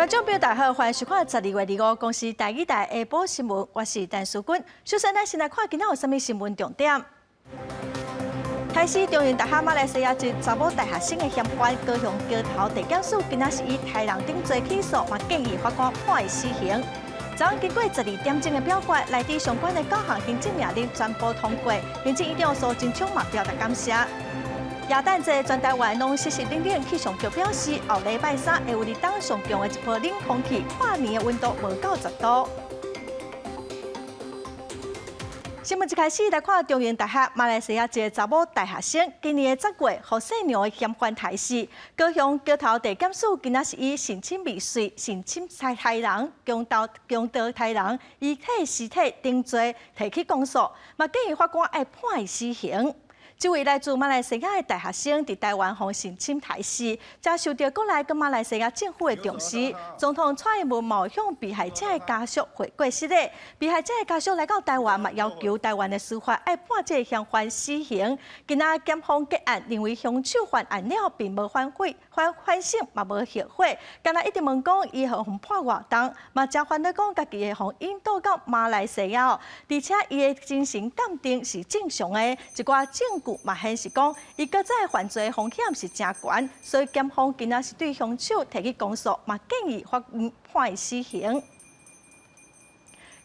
觀眾朋友大家好，歡迎收看12月25公視台語台下晡新聞，我是陳淑君。首先，咱先來看今仔有啥物新聞重點。台視中興大學馬來西亞籍查某大學生的嫌犯高雄橋頭地檢署今仔是以刣人頂罪起訴，嘛建議法官判伊死刑。昨昏經過12點鐘的表決，萊豬相關的九項行政命令全部通過，行政院長蘇貞昌嘛表達感謝。耶誕節全台灣攏濕濕冷冷，氣象局表示，後禮拜三會有歷冬上強的一波冷空氣，跨年的溫度無到10度。新聞一開始來看中興大學馬來西亞籍查某大學生，今年的10月，予細娘的嫌犯刣死。高雄橋頭地檢署今仔是以性侵未遂、性侵刣人、強盜強盜刣人、遺棄屍體等罪提起公訴，嘛建議法官愛判伊死刑。這位來自馬來西亞的大學生佇台灣予性侵刣死，才受著國內佮馬來西亞政府的重視。總統蔡英文嘛向被害者的家屬回過失禮，被害者的家屬來到台灣嘛，要求台灣的司法愛判這个嫌犯死刑。今仔檢方結案，認為兇手犯案了，並無反悔、反反省，嘛無後悔。敢若一直問講伊會予判偌重，嘛誠煩惱講家己會予引渡到馬來西亞，而且伊的精神鑑定是正常的，一寡證據嘛顯示講，伊閣再犯罪風險是誠懸，所以檢方今仔是對兇手提起公訴，嘛建議法院判伊死刑。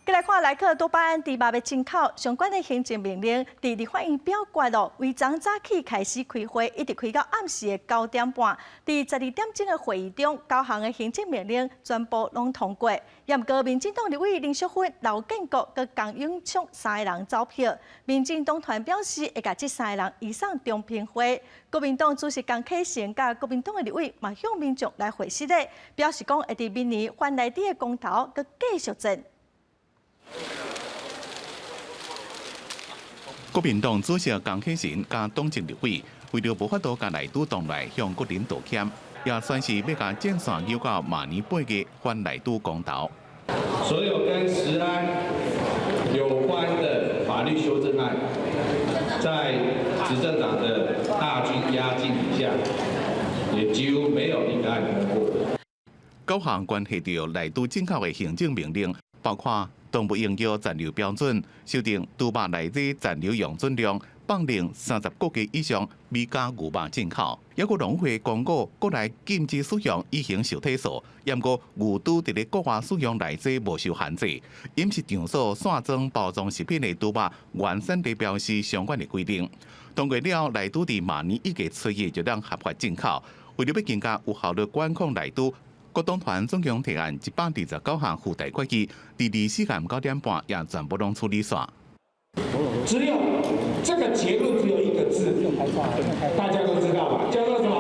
繼來看萊克多巴胺豬肉欲進口相關的行政命令，佇立法院表決咯，為昨早起開始開會，一直開到暗時的9點半。佇12點鐘的會議中，九項的行政命令全部攏通過。也毋過民進黨立委林淑芬、劉建國佮江永昌三个人走票，民進黨團表示會共這三个人移送中評會。國民黨主席江啟臣佮國民黨的立委嘛向民眾來回失禮，表示講會佇明年反萊豬的公投閣繼續戰。國民黨主席江啟臣佮黨籍立委，為著無法度共萊豬擋來向國人道歉，也宣示欲共戰線扭到明年8月反萊豬公投。所有跟食安有關的法律修正案，在執政黨的大軍壓境底下，也幾乎沒有一個案通過。九項關係著萊豬進口的行政命令，包括動物營養殘留標準，修訂豬肉內底殘留容準量，放任30個月以上美加牛肉進口。抑閣農會公告國內禁止使用乙型受體素，毋過牛豬佇咧國外使用萊劑無受限制。飲食場所散裝包裝食品的豬肉原產地標示相關的規定。通過了，萊豬佇明年1月初1就當合法進口。為著欲更加有效率管控萊豬，國黨團總共提案129項附帶決議，佇24暗9點半也全部攏處理煞。只有這個結論只有一個字，大家都知道吧？叫做什麼？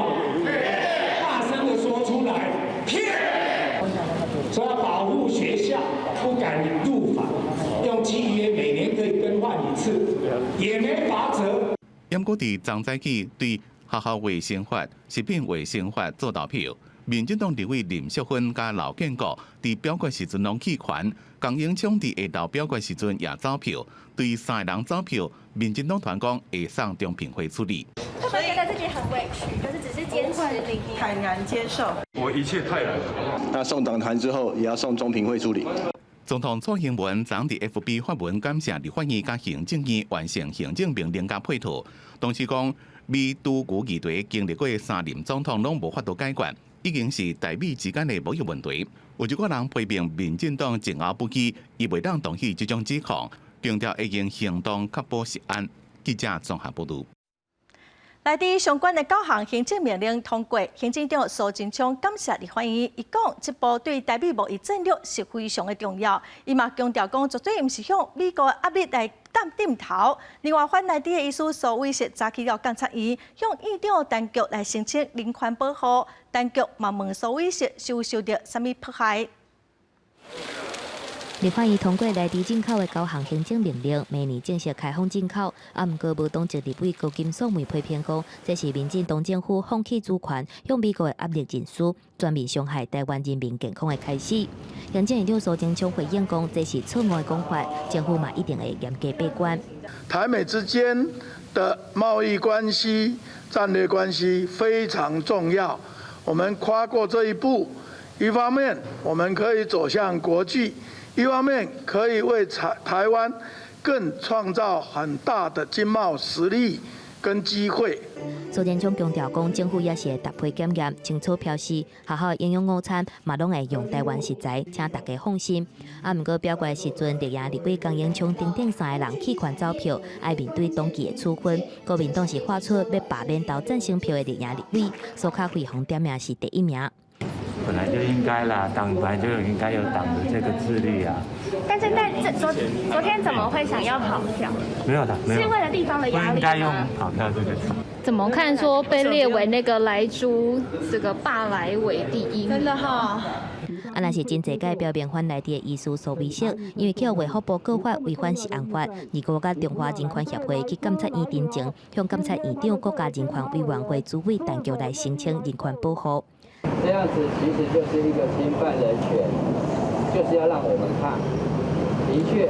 大聲的說出來，騙！說要保護學校，不敢入法，用契約每年可以更換一次，也沒罰則。毋過佇昨早起對學校衛生法、食品衛生法做投票。民進黨立委林淑芬佮劉建國佇表決時陣攏棄權，江永昌佇下晝表決時陣也走票，對三个人走票，民進黨團講會送中評會處理。會不會覺得自己很委屈？就是只是堅持理念，坦然接受。我一切泰然。那送黨團之後，也要送中評會處理。總統蔡英文昨佇 FB 發文感謝立法院佮行政院完成行政命令佮配套，同時講美豬牛議題經歷過三任總統攏無法度解決。已經是台美之間的貿易問題，有一寡人批評民進黨靜而不語，伊袂當同意這種指控，強調會用行動確保食安。記者綜合報導。萊豬相關的九項行政命令通過，行政長蘇貞昌感謝立法院，伊講這步對台美貿易戰略是非常的重要。伊嘛強調講，絕對毋是向美國壓力來點點頭。另外，反萊豬的醫師蘇偉哲早起到監察院，向院長陳菊來申請人權保護。陳菊嘛問蘇偉哲是有受著啥物迫害。立法院通過萊豬進口的九項行政命令，明年正式開放進口。啊，毋過無黨籍立委高金素梅批評講，這是民進黨政府放棄主權，向美國的壓力認輸，全面傷害台灣人民健康的開始。行政院長蘇貞昌回應講，這是錯誤的講法，政府嘛一定會嚴格把關。台美之間的貿易關係、戰略關係非常重要，我們跨過這一步，一方面我們可以走向國際，一方面可以為台灣更創造很大的經貿實力跟機會。蘇貞昌強調講，政府也是會搭配檢驗，清楚表示學校營養午餐嘛攏會用台灣食材，請大家放心。啊，毋過表決時陣，綠營立委江永昌等等三个人棄權走票，愛面對黨紀的處分。國民黨是喊出欲罷免投贊成票的綠營立委，蘇卡惠予點名是第一名。本來就應該啦，黨本來就應該有黨的這個自律啊。但是但這昨天怎麼會想要跑票？沒有的，沒有。是為了地方的壓力嗎？不應該用跑票這個詞。怎麼看說被列為那個萊豬這個罷萊委第一？真的哈。啊，若是真濟屆表明反萊豬的醫師蘇偉適，因為予衛福部告發違反食安法，二五佮中華人權協會去監察院陳情，向監察院長國家人權委員會主委陳菊來申請人權保護。這樣子其實就是一個侵犯人權，就是要讓我們怕。的確，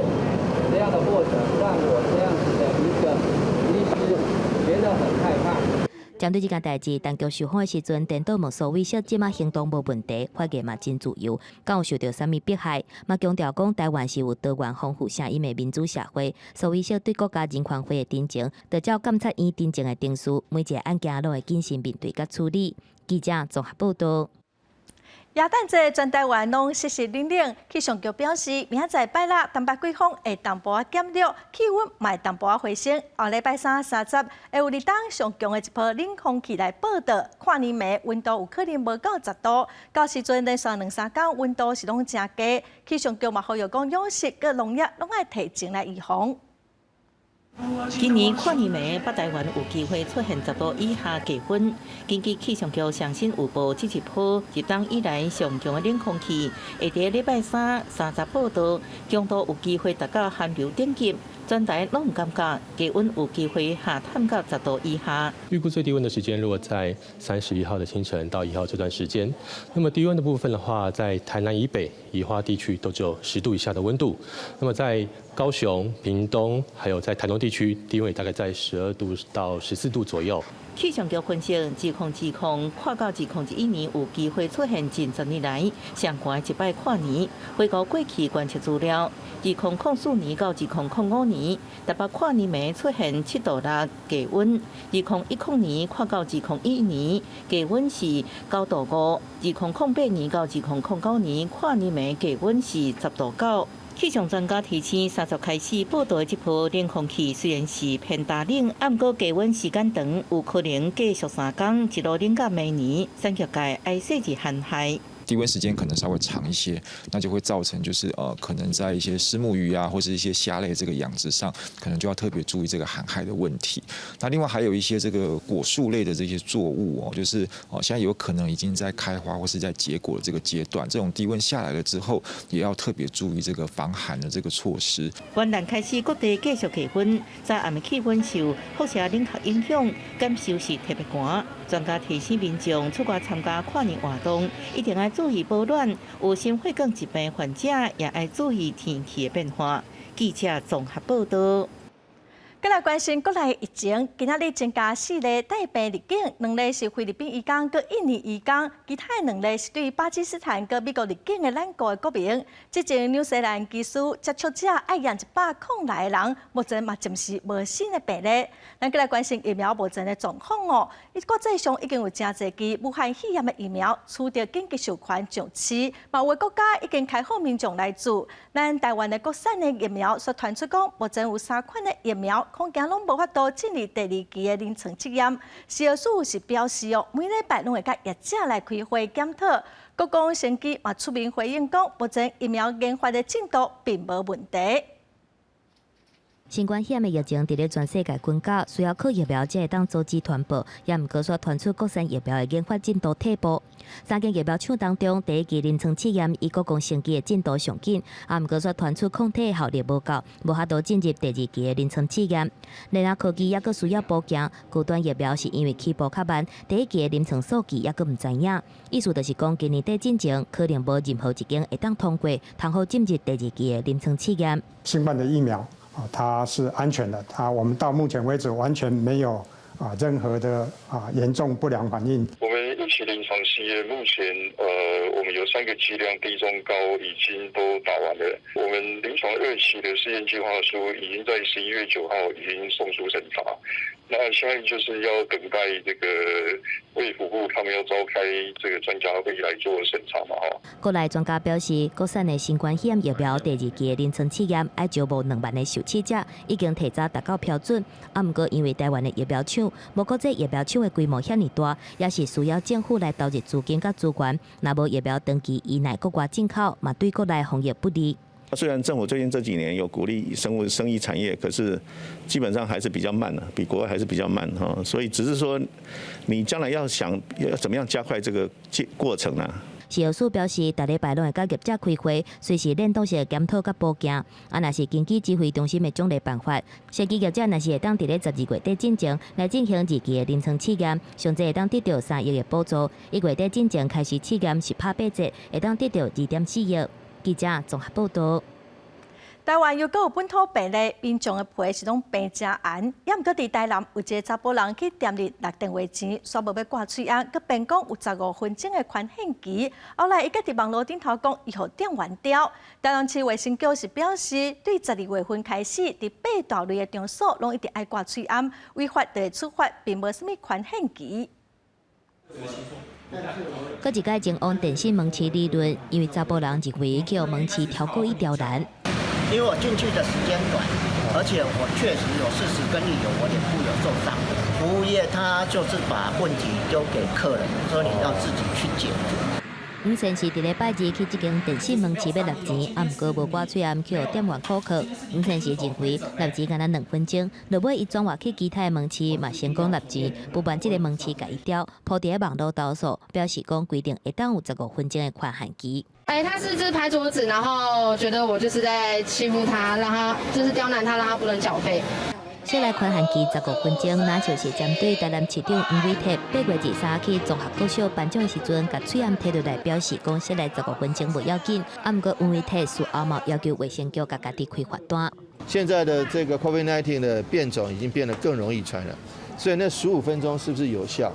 這樣的過程讓我這樣子的一個醫師覺得很害怕。針對這件代誌，陳菊受訪的時陣，顛倒問蘇偉適這馬行動無問題，發言嘛真自由，敢有受著啥物迫害？嘛強調講台灣是有多元豐富聲音的民主社會。蘇偉適對國家人權會的陳情，就照監察院陳情的程序，每一個案件攏會謹慎面對佮處理。記者綜合報道。耶誕節全台灣攏濕濕冷冷，氣象局表示，明仔載拜六東北季風會淡薄仔減弱，氣溫嘛會淡薄仔回升。後禮拜三30會有立冬上強的一波冷空氣來報到，跨年暝溫度有可能無到10度，到時陣連續兩三工溫度是攏誠低。氣象局嘛呼籲講，養殖佮農業攏愛提前來預防。今年跨年暝，北台灣有機會出現10度以下低溫。根據氣象局上新預報，這一波入冬以來上強的冷空氣，會佇禮拜三30報到，強度有機會達到寒流等級。全台攏毋感覺低溫有機會下探到10度以下。預估最低溫的時間落在31號的清晨到1號這段時間。那麼低溫的部分的話，在台南以北、宜花地區都只有10度以下的溫度。那麼在高雄、屏東，還有在台東地區，低溫大概在12度到14度左右。氣象局分析，2020看到2021年有機會出現近10年來上寒的一擺跨年。回顧過去觀測資料，2004年到2005年，台北跨年暝出現7度6低溫；2010年看到2011年，低溫是9度5；2008年到2009年，跨年暝低溫是10度9。氣象專家提醒，30開始報到的這波冷空氣雖然是偏大冷，毋過低溫時間長，有可能繼續3工，一路冷到明年。產業界愛細緻寒害。低溫時間可能稍微長一些，那就會造成就是可能在一些虱目魚啊，或是一些蝦類這個養殖上，可能就要特別注意這個寒害的問題。那另外還有一些這個果樹類的這些作物哦，就是哦現在有可能已經在開花或是在結果的這個階段，這種低溫下來了之後，也要特別注意這個防寒的這個措施。元旦開始各地繼續低溫，早暗的氣溫受輻射冷卻影響，感受是特別寒。專家提醒民眾出外參加跨年活動，一定愛注意保暖。有心血管疾病患者也愛注意天氣的變化。記者綜合報道。閣來關心國內疫情，今仔日增加四例帶病入境，兩例是菲律賓移工、佮印尼移工，其他的兩例是對巴基斯坦佮美國入境的咱國的國民。之前紐西蘭機師接觸者愛驗106人，目前嘛暫時無新的病例。咱閣來關心疫苗目前的狀況哦。國際上已經有誠濟支武漢肺炎的疫苗取得緊急授權上市，嘛有的國家已經開放民眾來注。咱台灣的國產的疫苗所傳出講，目前有三款的疫苗，恐驚攏無法度進入第二期的臨床試驗。食藥署是表示哦，每禮拜攏會佮業者來開會檢討。國光生技嘛出面回應講，目前疫苗研發的進度並無問題。新冠肺炎的疫情佇咧全世界滾絞，需要靠疫苗才會當阻止傳播，也毋過煞傳出國產疫苗的研發進度退步。三間疫苗廠當中，第一期臨床試驗以國光生技的進度上緊，也毋過煞傳出抗體效力無夠，無法度進入第二期的臨床試驗。聯合科技猶閣需要補件，高端疫苗是因為起步較慢，第一期的臨床數據猶閣毋知影。意思就是講，今年底進前可能無任何一間會當通過，通好進入第二期的臨床試驗。新冠的疫苗啊，它是安全的，它我們到目前為止完全沒有任何的嚴重不良反應。我們個期臨床試驗目前，我們有三個劑量，低、中、高已經都打完了。我們臨床二期的試驗計劃書已經在11月9號已經送出審查。那現在就是要等待這個衛福部他們要召開這個專家會議來做審查嘛，哈。國內專家表示，國產的新冠肺炎疫苗第二期的臨床試驗，愛招募2萬个受試者，已經提早達到標準。啊，毋過因為台灣的疫苗廠無國際疫苗廠的規模遐爾大，也是需要政府來投入資金佮資源。若無疫苗長期依賴國外進口，嘛對國內防疫不利。雖然政府最近這幾年有鼓勵生物生醫產業，可是基本上還是比較慢的，比國外還是比較慢哈。所以只是說，你將來要想要怎麼樣加快這個過程呢？食藥署表示，逐禮拜攏會佮業者開會，隨時聯動式檢討佮補件。啊，若是根據指揮中心的獎勵辦法，生技業者若是會當佇咧12月底進前來進行二期的臨床試驗，上濟會當得著3億的補助。1月底進前開始試驗是拍8折，會當得著2.4億。記者綜合報道。台灣又閣有本土病例，民眾的皮是攏變誠紅。也毋過佇台南有一个查埔人去店裡納電話錢，煞無欲掛喙罨，閣辯講有15分鐘的寬限期。後來伊閣佇網路頂頭講，伊予店員刁。台南市衛生局是表示，對12月份開始，佇八大類的場所攏一定愛掛喙罨，違法就會處罰，並無啥物寬限期。閣一擺前往電信門市理論，因為查埔人認為去予門市刁故意刁難。因為我進去的時間短，而且我確實有事實跟理由，我臉部有受傷。服務業他就是把問題丟給客人，說你要自己去解決。吳先生佇禮拜二去這間電信門市欲納錢，啊，毋過無掛喙罨，去予店員苦剋。吳先生認為納錢干焦2分鐘，落尾伊轉換去其他的門市嘛成功納錢，不滿這个門市共伊刁，鋪佇咧網路投訴，表示講規定會當有十五分鐘的寬限期。哎，他是就是拍桌子，然後覺得我就是在欺負他，讓他就是刁難他，讓他不能繳費。設立寬限期十五分鐘，若就是針對台南市長黃偉哲8月23去綜合國小頒獎的時陣，共喙罨提落來表示講設立十五分鐘無要緊。啊，毋過黃偉哲事後嘛要求衛生局共家己開罰單。現在的這個 COVID-19 的變種已經變得更容易傳染，所以那15分鐘是不是有效？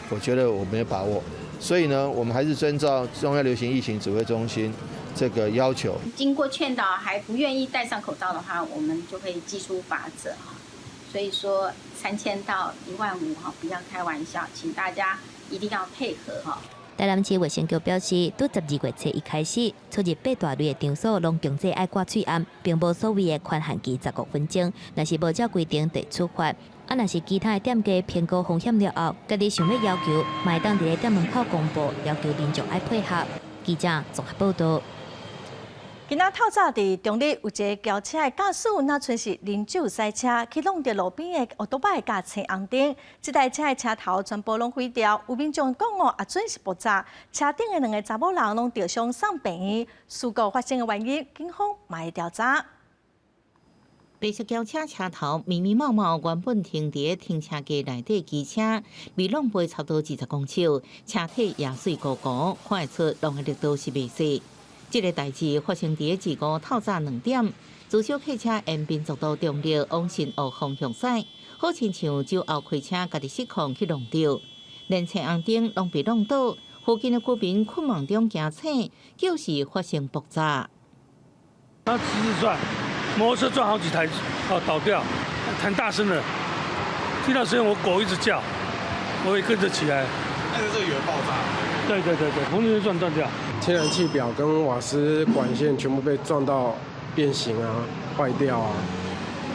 我覺得我沒有把握。所以呢，我們還是遵照中央流行疫情指揮中心這個要求。經過勸導還不願意戴上口罩的話，我們就可以祭出罰則哈。所以說3000到1.5萬哈，不要開玩笑，請大家一定要配合哈。台南市衛生局表示，對12月初一開始，出入八大類的場所攏強制愛掛喙罨，並無所謂的寬限期十五分鐘。若是無照規定，就會處罰。啊，若是其他的店家評估風險了後，家己想欲要求，嘛會當佇咧店門口公布，要求民眾愛配合。記者綜合報道。今仔透早佇中坜有一个轎車的駕駛，若賰是啉酒駛車，去挵著路邊的歐多擺佮青紅燈。這台車的車頭全部攏毀掉。有民眾講哦，啊準是爆炸，車頂的兩个查某人攏著傷送病院。事故發生的原因，警方嘛會調查。白色轎車車頭密密麻麻，原本停佇停車格內底機車，被挵飛差不多20公尺，車體也碎糊糊，看會出挵的力道是袂細。這个代誌發生佇二五透早2點，自小客車沿民族路中壢往新屋方向駛，好親像酒後開車，家己失控去挵著，連青紅燈攏被挵倒，附近的居民睏夢中驚醒，就是發生爆炸。他直直轉，摩托車撞好幾台，哦倒掉，很大聲的，聽到聲音我狗一直叫，我也跟着起來。那個時候以為爆炸。對對對對，紅燈撞斷掉。天然氣表跟瓦斯管線全部被撞到變形啊，壞掉啊，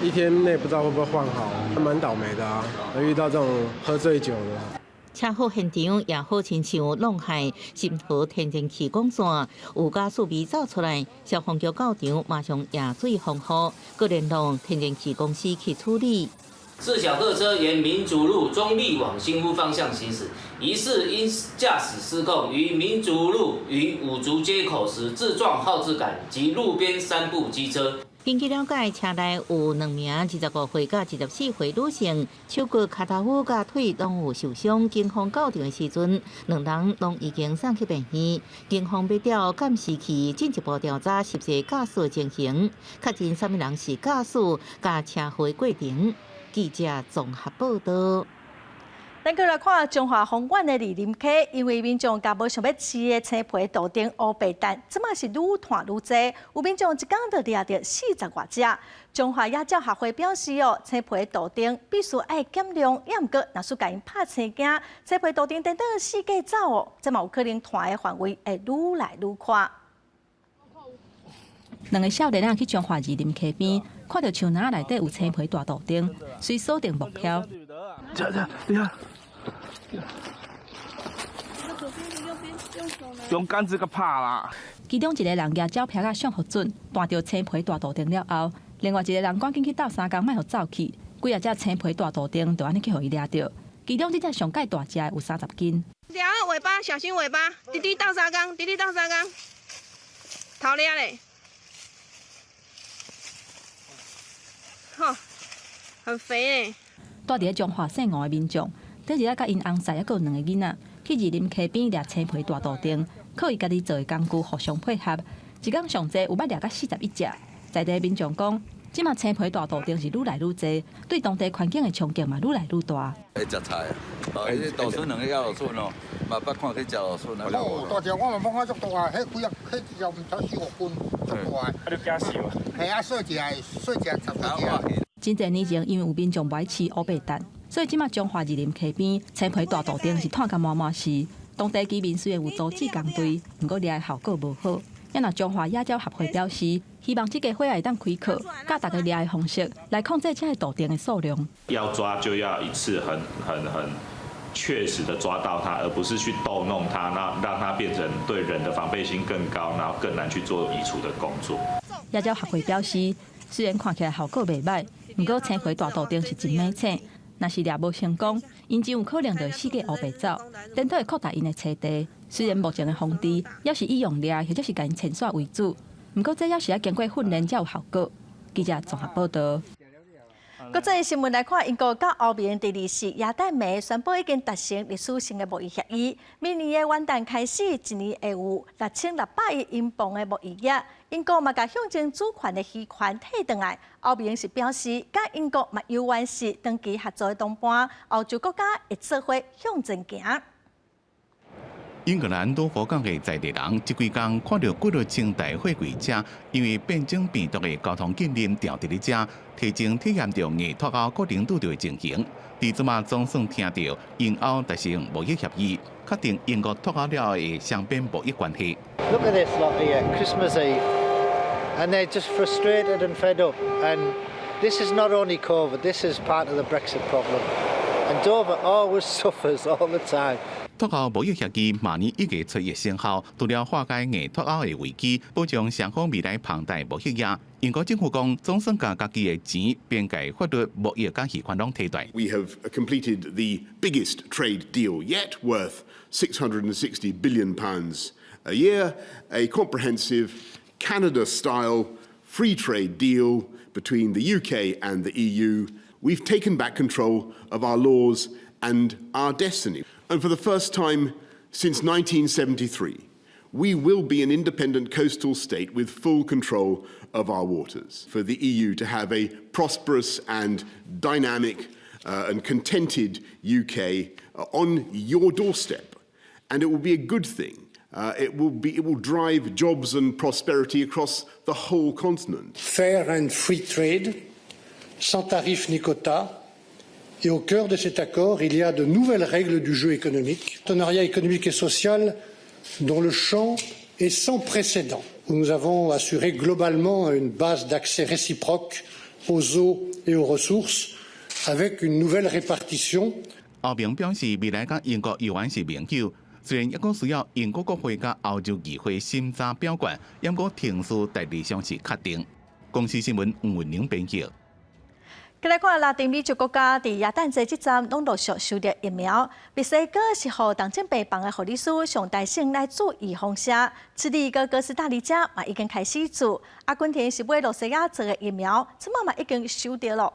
一天內不知道會不會換好，還蠻倒霉的啊。遇到這種喝醉酒的。車禍現場也好親像挵害新河天然氣管線，有加速味走出來，消防局到場馬上壓水防護，閣聯絡天然氣公司去處理。自小客車沿民族路中壢往新屋方向行駛，疑似因駕駛失控，於民族路與五族街口時自撞號誌桿及路邊三部機車。根據了解，車內有兩名25歲佮24歲女性，手骨、跤頭趺佮腿攏有受傷。警方到場的時陣，兩人攏已經送去病院。警方欲調監視器進一步調查實際駕駛的情形，確認啥物人是駕駛佮車禍的過程。記者綜合報道。咱閣來看彰化豐原的二林溪，因為民眾共無想欲飼的青皮杜鵑烏白蛋，這馬是愈湠愈濟，有民眾一工就掠著四十外隻。彰化野鳥協會表示哦，青皮杜鵑必須愛減量，抑毋過若是共𪜶拍青驚，青皮杜鵑顛倒四界走哦，這嘛有可能湠的範圍會愈來愈寬。兩个少年仔去彰化二林溪邊，看著樹林內底有青皮大杜鵑，遂鎖定目標。這這，你看。用桿子共拍啦。其中一个人舉鳥拍仔上予準，彈著青皮大杜鵑了後，另外一个人趕緊去鬥相共，莫予走去。幾仔隻青皮大杜鵑就按呢去予伊掠著。其中這隻上蓋大隻的有30斤。掠尾巴，小心尾巴！弟弟鬥相共，弟弟鬥相共，頭掠咧，吼，很肥咧。住佇咧彰化姓吳的民眾，頂日仔佮𪜶翁婿猶閣有兩个囡仔，去二林溪邊掠青皮大杜鵑，靠伊家己做的工具互相配合，一工上濟有捌掠到41隻。在地民眾講，這馬青皮大杜鵑是愈來愈濟，對當地環境的衝擊嘛愈來愈大。會食菜，哦，彼杜鵑兩个野蘆筍哦，嘛捌看去食蘆筍啊。哦，大隻我嘛摸較足大，彼幾仔，彼隻毋知四五斤，足大。啊，你驚死無？嘿啊，細隻的，細隻十幾隻。真濟年前，因為有民眾無愛飼烏白蛋，所以這馬彰化二林溪邊青皮大杜鵑是湠甲滿滿是。當地居民雖然有組織工隊，毋過掠的效果無好。啊若彰化野鳥協會表示，希望這家伙仔會當開課，教大家掠的方式來控制這个杜鵑的數量。要抓就要一次很很很確實的抓到它，而不是去逗弄它，那讓它變成對人的防備心更高，然後更難去做移除的工作。野鳥協會表示，雖然看起來效果袂䆀，毋過青皮大杜鵑是真猛醒，若是掠無成功，𪜶真有可能就四界烏白走，顛倒會擴大𪜶的棲地。雖然目前的防治猶是以用掠或者是共𪜶遷徙為主，毋過這猶是愛經過訓練才有效果。記者綜合報導。國際新聞來看，英國佮歐盟佇24耶誕暝宣布已經達成歷史性的貿易協議。明年的元旦開始，一年會有6600億英鎊的貿易額。英國嘛共象徵主權的魚圈提轉來。歐盟是表示，佮英國嘛猶原是長期合作的同伴，歐洲國家會做伙向前行。英格蘭多佛港的在地人，這幾工看著幾落千台貨櫃車，因為變種病毒的交通禁令調佇咧遮，提前體驗著硬脫歐可能拄著的情形。佇這馬總算聽著英歐達成貿易協議，確定英國脫歐了後的雙邊貿易關係。 Look at this lot here, Christmas Eve, and they're just frustrated and fed up. And this is not only COVID, this is part of the Brexit problem. And Dover always suffers all the time. 脫歐貿易協議明年1月初一生效，除了化解硬脫歐的危機，保障雙方未來龐大貿易額。英國政府講，總算共家己的錢、邊界、法律、貿易佮漁權攏提轉。 We have completed the biggest trade deal yet, worth £660 billion a year, a comprehensive Canada-style free trade deal between the UK and the EU. We've taken back control of our laws and our destiny. And for the first time since 1973, we will be an independent coastal state with full control of our waters. For the EU to have a prosperous and dynamic and contented UK on your doorstep. And it will be a good thing. It will drive jobs and prosperity across the whole continent. Fair and free trade, sans tarifs ni quotas. Et au cœur de cet accord, il y a de nouvelles règles du jeu économique, partenariat économique et social dont le champ est sans précédent, où nous avons assuré globalement une base d'accès réciproque aux eaux et aux ressources, avec une nouvelle répartition. 歐盟表示，未來佮英國猶原是盟友，雖然猶閣需要英國國會佮歐洲議會審查表決，毋過程序大致上是確定。公視新聞吳文玲編輯。閣來看拉丁美洲國家，佇耶誕節這陣攏陸續收著疫苗。墨西哥是予重症病房的護理師上台先來注預防射，智利佮哥斯達黎加嘛已經開始注。阿根廷是買露西亞做的疫苗，這馬嘛已經收著囉。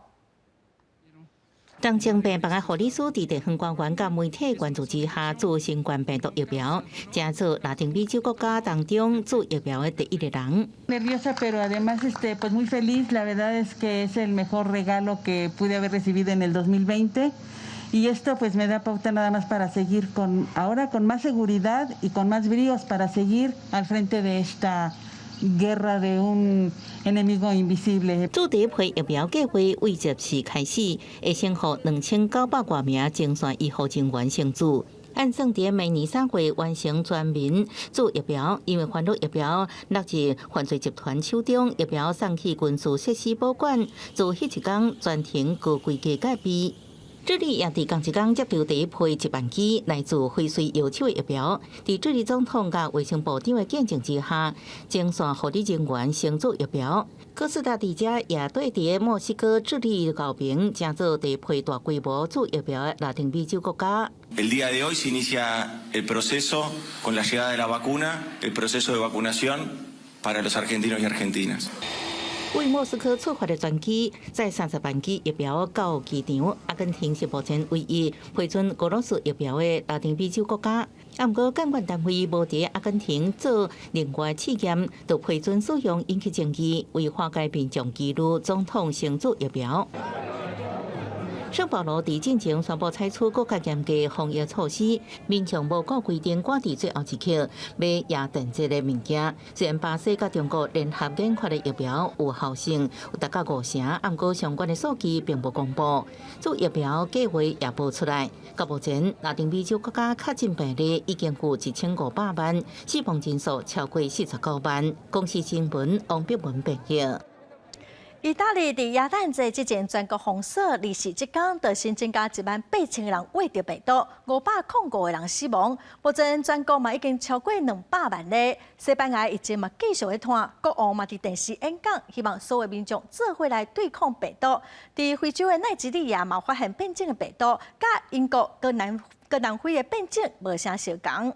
重症病房的護理師佇地方官員佮媒體關注之下，注新冠病毒疫苗，成做拉丁美洲國家當中注疫苗的第一个人。 Nerviosa, pero además, pues muy feliz. La verdad es que es el mejor regalo que pude haber recibido en el 2020. Y esto, pues, me da pauta nada más para seguir con ahora con más seguridad y con más bríos para seguir al frente de esta guerra de un enemigo invisible。注第一批疫苗計劃為14開始，會先予2900外名前線醫護人員先注。按算佇明年3月完成全民注疫苗，因為翻錄疫苗落入犯罪集團手中，疫苗送去軍事設施保管，自彼一工全程高規格戒備。智利也佇仝一工接著第一批1萬劑來自輝瑞藥廠的疫苗，佇智利總統佮衛生部長的見證之下，前線護理人員先注疫苗。哥斯達黎加也綴佇墨西哥、智利後爿，成做第一批大規模注疫苗的拉丁美洲國家。 El día de hoy se inicia el proceso con la llegada de la vacuna, el proceso de vacunación para los argentinos y argentinas. 為莫斯科出發的專機載30萬劑疫苗到機場。阿根廷是目前唯一批准俄羅斯疫苗的拉丁美洲國家。啊，毋過監管單位無佇阿根廷做另外試驗，就批准使用，引起爭議。為化解民眾疑慮，總統先注疫苗。聖保羅佇進前宣布採取閣較嚴格防疫措施，民眾無顧規定趕佇最後一刻買耶誕節的物件。雖然巴西佮中國聯合研發的疫苗有效性有達到五成，毋過相關的數據並無公布，注疫苗計劃也無出來。到目前，拉丁美洲國家確診病例已經有1500萬，死亡人數超過49萬。公視新聞王碧文編譯。意大利佇耶誕節之前全國封鎖，24這工就新增加1萬8千個人秽著病毒，505個人死亡。目前全國嘛已經超過200萬例。西班牙疫情嘛繼續咧拖，國王嘛佇電視演講，希望所有民眾做伙來對抗病毒。佇非洲的奈及利亞嘛發現變種的病毒，佮英國佮南非的變種無啥相仝。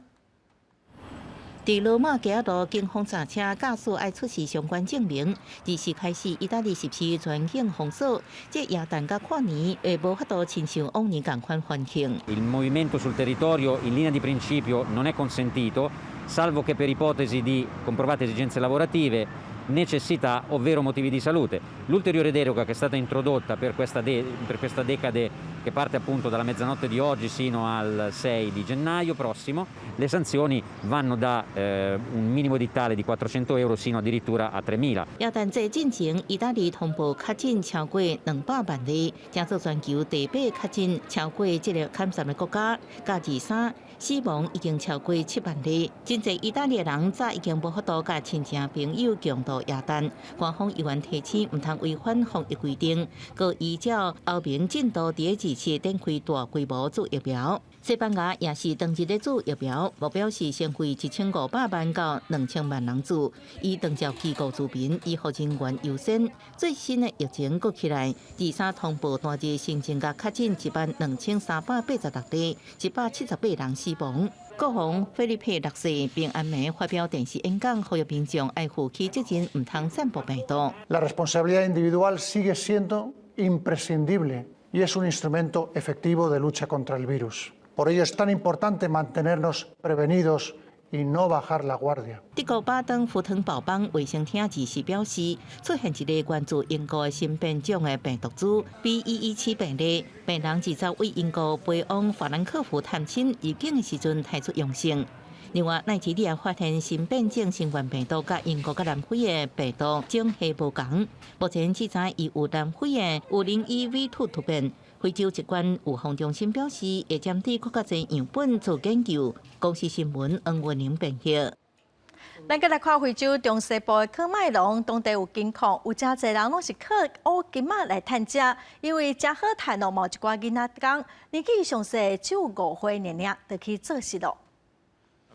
佇羅馬街仔路，警方查車駕駛愛出示相關證明。24開始，意大利實施全境封鎖，這耶誕佮跨年會無法度親像往年仝款歡慶。 Il movimento sul territorio in linea di principio non è consentito, salvo che per ipotesi di comprovate esigenze lavorative, necessità ovvero motivi di salute. L'ulteriore deroga che è stata introdotta per questa decade che parte appunto dalla mezzanotte di oggi sino al 6 di gennaio prossimo, le sanzioni vanno da un minimo edittale di 400 euro sino addirittura a 3.000. 耶誕節進前，意大利通報確診超過200萬例，成做全球第八確診超過這个坎站的國家，加23死亡已經超過7萬例。真濟意大利人早已經無法度佮親戚朋友共度耶誕。官方猶原提醒毋通違反防疫規定，閣依照歐盟進度，佇24展開大規模注疫苗。西班牙也是當日咧注疫苗，目標是先為1500萬到2000萬人注，以長照機構住民、醫護人員優先。最新的疫情閣起來，23通報單日新增加確診1萬2386例，178人死亡。國王菲利佩六世平安暝發表電視演講，呼籲民眾愛負起責任，毋通散布病毒。 La responsabilidad individual sigue siendo imprescindible y es un instrumento efectivo de lucha contra el virus. Por ello es tan importante mantenernos prevenidos y no bajar la guardia. 德國巴登符騰堡邦衛生廳24表示，出現一个源自英國的新變種的病毒株 BE.1.7病例，病人20為英國飛往法蘭克福探親入境的時陣提出陽性。另外，奈及利亞發現新變種新冠病毒，佮英國佮南非的病毒種系無仝。目前只知伊有南非的501 V2 突變。非洲疾管預防中心表示，會針對閣較濟樣本做研究。公視新聞黃文玲編譯。咱閣來看非洲中西部的喀麥隆，當地有金礦，有誠濟人攏是靠挖金仔來趁食，因為誠好趁哦，嘛有一寡囡仔工，年紀上細只有5歲爾爾，就去做穡囉。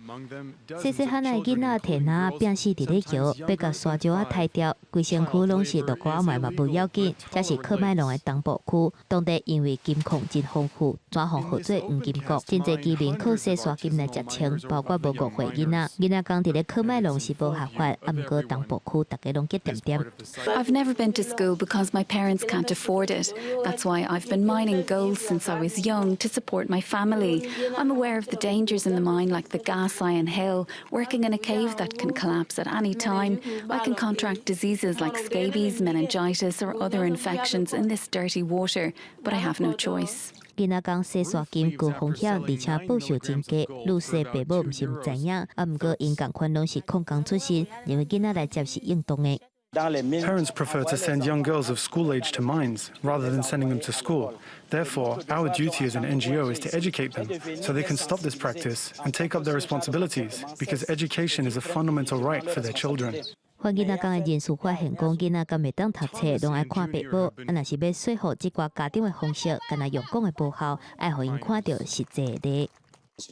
細細漢的囡仔提籃仔拚死佇咧搖，欲共沙石仔刣掉，規身軀攏是落瓜仔嘛無要緊。這是喀麥隆的東部區，當地因為金礦真豐富，轉予號做黃金國，真濟居民靠洗沙金來食穿，包括無5歲囡仔。囡仔工佇咧喀麥隆是無合法，啊，毋過東部區逐家攏激恬恬。 I've never been to school because my parents can't afford it. That's why I've been mining gold since I was young to support my family. I'm aware of the dangers in the mine, like the gas Sion Hill, working in a cave that can collapse at any time. I can contract diseases like scabies, meningitis, or other infections in this dirty water, but I have no choice. 囡仔工洗刷金高風險，而且報酬真低。女婿爸母毋是毋知影，啊，毋過𪜶仝款攏是礦工出身，認為囡仔來接是應當的。 Parents prefer to send young girls of school age to mines rather than sending them to school. Therefore, our duty as an NGO is to educate them so they can stop this practice and take up their responsibilities because education is a fundamental right for their children. 反囡仔工的人士發現，講囡仔敢會當讀冊，攏愛看爸母。啊，若是欲說服這寡家長的方式，敢若用講的無效，愛予𪜶看著實際的。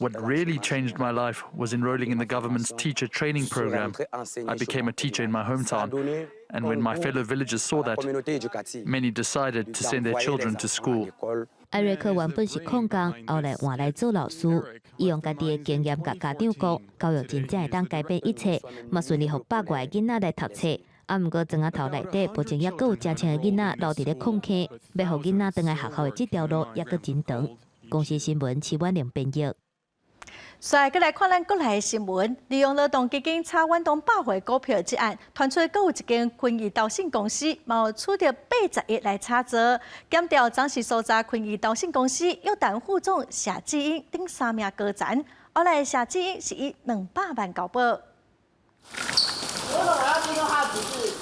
What really changed my life was enrolling in the government's teacher training program. I became a teacher in my hometown, and when my fellow villagers saw that, many decided to send their children to school. 艾瑞克原本是礦工，後來換來做老師。伊用家己的經驗共家長講，教育真正會當改變一切，嘛順利予百外個囡仔來讀冊。啊，毋過莊仔頭內底，目前猶閣有成千个囡仔留佇咧礦坑，欲予囡仔轉來學校的這條路，猶閣真長。公視新聞，徐婉玲編譯。煞來閣來看咱國內的新聞，利用勞動基金炒遠東百貨股票這案，傳出閣有一間坤義投信公司，嘛有取得80億來炒作，檢調昨是搜查坤義投信公司約談副總謝志英等三名高層，後來謝志英是以200萬交保。為什麼要尊重他的指示？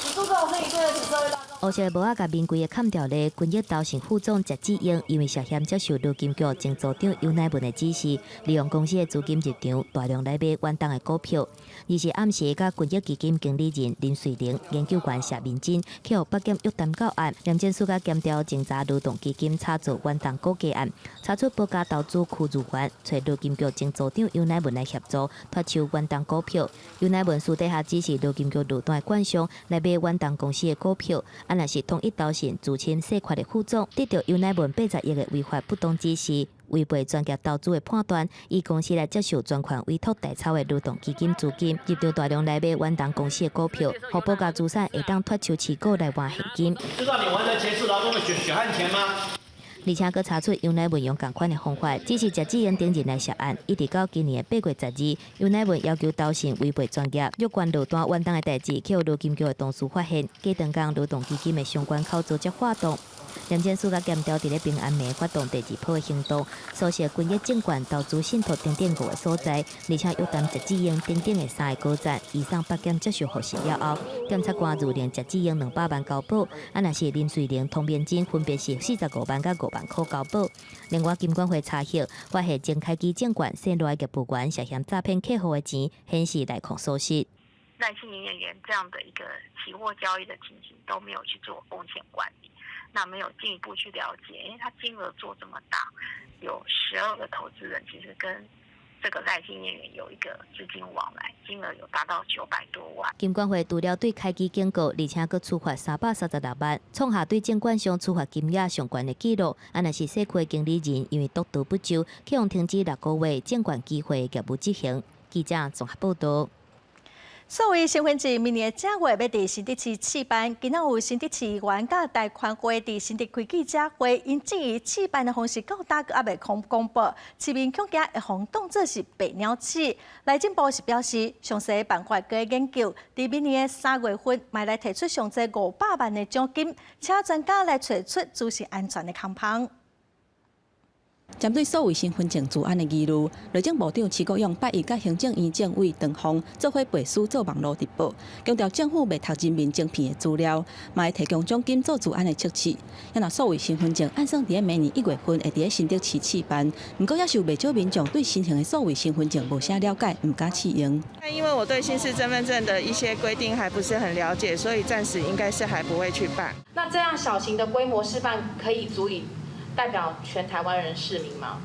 你做這種事情對得起社會大眾？烏色帽仔共面櫃的砍掉咧，群益投信副總謝志英，因為涉嫌接受勞金局前組長游乃文的指示，利用公司的資金入場，大量來買遠東的股票。二是暗時佮群益基金經理人林瑞玲、研究員謝明珍，去予北檢約談到案，廉政署佮檢調偵查勞動基金炒作遠東股價案，查出寶嘉投資區如元，揣勞金局前組長游乃文來協助脫手遠東股票。游乃文私底下指示勞金局路段的券商來買遠東公司的股票。啊，若是統一投信資深細權的副總得著游乃文80億的違法不當指示，違背專業投資的判斷，以公司來接受專款委託代操的勞動基金資金，入場大量來買遠東公司的股票，予寶嘉資產會當脫手持股來換現金。知道你玩的錢是勞工的血汗錢嗎？而且閣查出游乃文用仝款的方法，指示謝志英等人來涉案，一直到今年的8月12日，游乃文要求投信違背專業，約關落單遠東的代誌，去予勞金局的同事發現，隔當工勞動基金的相關口組織活動。廉政署佮檢調佇咧平安暝發動第二波的行動，搜尋群益證券投資信託等等五个所在，而且約談謝志英等等的三个高層，移送北檢接受核實了後，檢察官諭令謝志英200萬交保，啊，若是林瑞玲、湯明珍分別是45萬佮5萬箍交保。另外，金管會查核發現前開基證券線內業務員涉嫌詐騙客戶的錢，顯示內控疏失。賴姓營業員這樣的一個期貨交易的情形都沒有去做風險管理，那沒有進一步去了解，因為他金額做這麼大，有12個投資人，其實跟這個賴姓業員有一個資金往來，金額有達到900多萬。金管會除了對開基警告，而且閣處罰336萬，創下對證券商處罰金額上懸的紀錄。啊，若是社區經理人因為督導不周，去予停止6個月證券期貨業務執行。記者綜合報道。數位身份證明年正月欲佇新竹市試辦，今仔有新竹市議員佮台權會佇新竹開記者會，𪜶質疑試辦的方式到今閣猶未公布，市民恐驚會予當作是白鳥試。內政部是表示，詳細辦法閣研究，佇明年的3月份，嘛來提出上濟500萬的獎金，請專家來揣出資訊安全的空縫。針對數位身份證資安的疑慮，內政部長徐國勇拜一佮行政院政委唐鳳做伙背書做網路直播，強調政府袂偷人民晶片的資料，嘛會提供獎金做資安的測試。啊若數位身份證按算佇咧明年1月份會佇咧新竹市試辦，毋過猶是有袂少民眾對新型的數位身份證無啥了解，毋敢試用。因為我對新式身份證的一些規定還不是很了解，所以暫時應該是還不會去辦。那這樣小型的規模示範可以足以代表全台灣人市民嗎？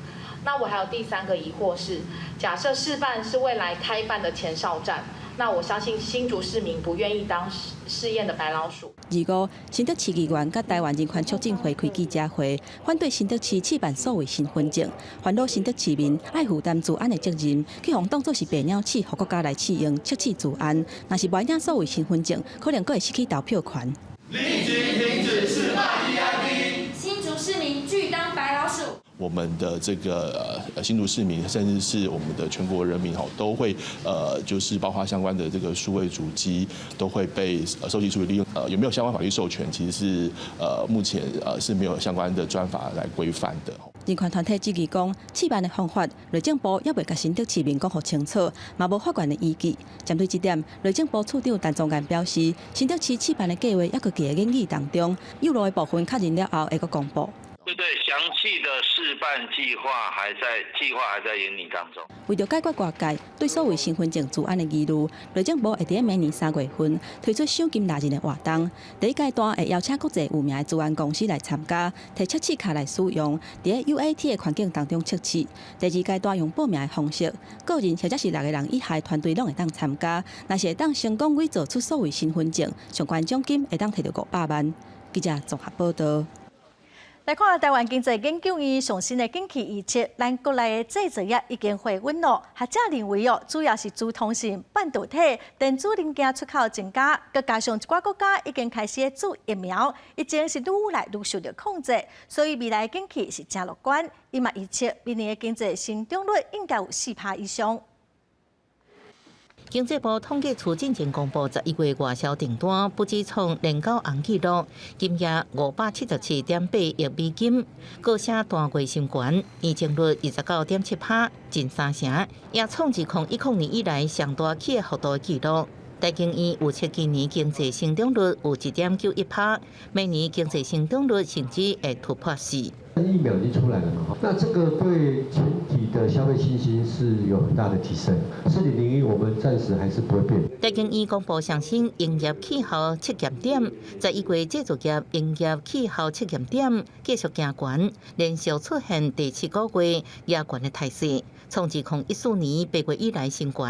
那我還有第三個疑惑是，假設示範是未來開辦的前哨站，那我相信新竹市民不願意當試驗的白老鼠。二五，新竹市議員佮台灣人權促進會開記者會，反對新竹市試辦數位身份證，煩惱新竹市民愛負擔資安的責任，去予當作是白鳥試，予國家來試用測試資安，若是無領數位身份證，可能閣會失去投票權。立即停止試辦 EID。新竹市民拒當白老鼠。我們的這個新竹市民，甚至是我們的全國人民，吼，都會就是包括相關的這個數位足跡，都會被收集處理利用。有沒有相關法律授權？其實是目前是沒有相關的專法來規範的。人權團體質疑講，試辦的方法，內政部猶未共新竹市民講予清楚，嘛無法源的依據。針對這點，內政部處長陳宗彥表示，新竹市試辦的計劃猶閣佇咧研議當中，有路的部分確認了後會閣公布。對對，詳細的試辦計劃還在計劃還在研擬當中。為著解決外界對所謂身份證資安的疑慮，內政部會佇明年3月份推出賞金獵人的活動。第一階段會邀請國際有名的資安公司來參加，提測試卡來使用，佇 UAT 的環境當中測試。第二階段用報名的方式，個人或者是六個人以下的團隊攏會當參加。若是會當成功偽造出所謂身份證，上懸獎金會當提著500萬。記者綜合報道。來看臺灣經濟研究院上新的景氣預測，咱國內的製造業已經回穩囉。學者認為哦，主要是資通訊、半導體、電子零件出口增加，閣加上一寡國家已經開始注疫苗，疫情是愈來愈受著控制，所以未來景氣是誠樂觀。伊嘛預測明年的經濟成長率應該有4%以上。經濟部統計處進前公布11月外銷訂單，不止創連九紅紀錄，金額577.8億美金，閣寫單月新高，年增率29.7%，近三成，也創2010年以來上大起的幅度紀錄。台經院預測今年經濟成長率有1.91%，明年經濟成長率甚至會突破四。疫苗已經出來了嘛？那這個對全體的消費信心是有很大的提升。4.01，我們暫時還是不會變。台經院公布上新營業氣候測驗點，11月製造業營業氣候測驗點繼續行懸，連續出現第七個月壓懸的態勢，創2014年8月以來新高。